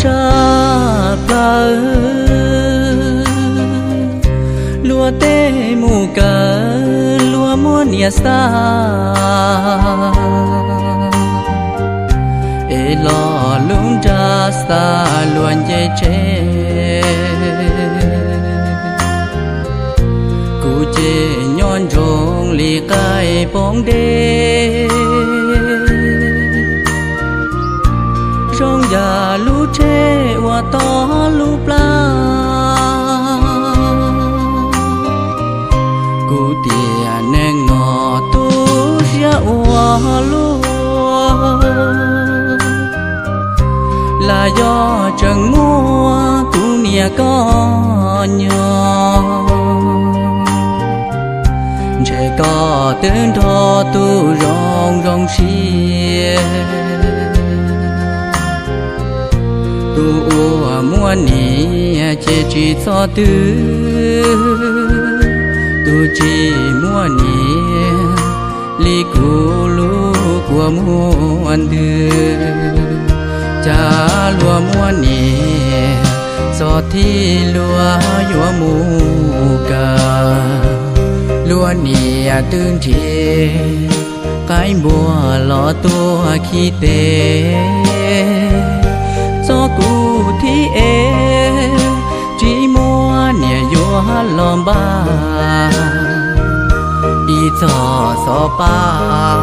tshaj plaws. Luag tej mus kawm luag muab niam xa, es los lub nra xa luag nce tsev. Kuv ces nyob ntsoov li qaib poob dej, zoo yam lub tsheb uas tog lub plab. Kuv tiam neej no tu siab ua luaj, lam yog tseem muaj tus niam koj nyob. Ntshe koj twb nrog tus zoo zoo siab. Tus uas muaj niam ces tsis txhob twv, tus tsis muaj niam li kuv lub kua muag ntws. Cas luag muaj niam, txog thib luag yuav mus kawm, luag niam twb nrhiav qaib npua los tuaj khi tes. Txog kuv thib ev, tsis muaj niam yuav los npaj. Ib txog xov paj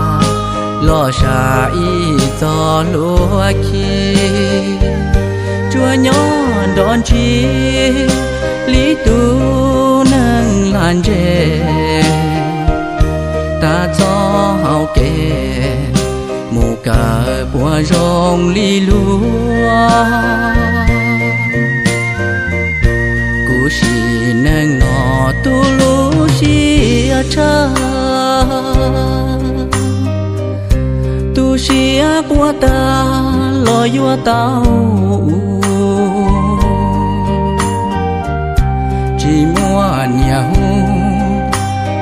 los sam ib txog luag khi, tsuas nyob nrov ntshis li tus neeg lag ntseg. Tab txog hauv kev mus kawm puas zoo li luag. Kuv sim neej no tu lub siab tshaj, tu siab quaj tag los yuav tau. Tsis muaj niam hu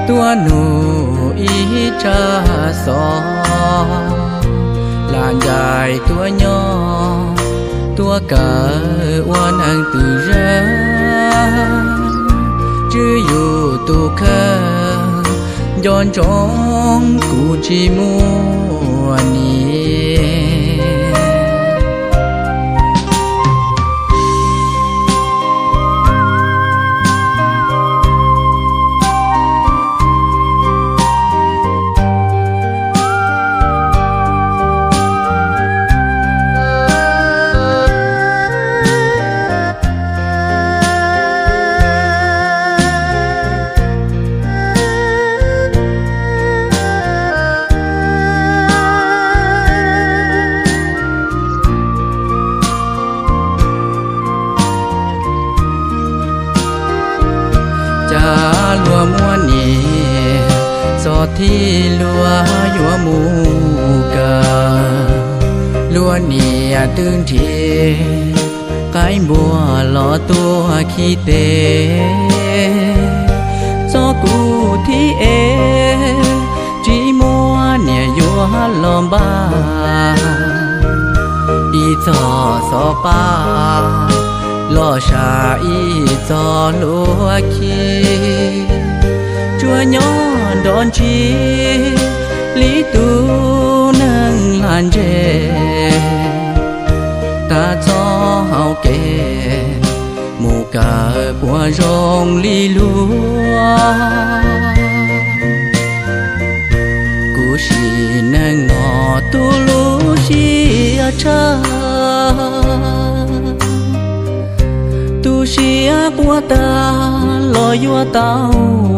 tuaj nug ib tsab xov, lam ncaim tuaj nyob tuaj kawm ua neeg twm zag. Tswj yus tus kheej, nco ntsoov kuv tsis muaj niam. Cas luag muaj niam, txog thib luag yuav mus kawm, luag niam twb nrhiav qaib npua los tuaj khi tes. Txog kuv thib ev, tsis muaj niam yuav los npaj. Ib txog xov paj los sam ib txog luag khi, tsuas nyob nrov ntshis li tus neeg lag ntseg. Tab txog hauv kev mus kawm puas zoo li luag. Kuv sim neej no tu lub siab tshaj, tu siab quaj tag los yuav tau.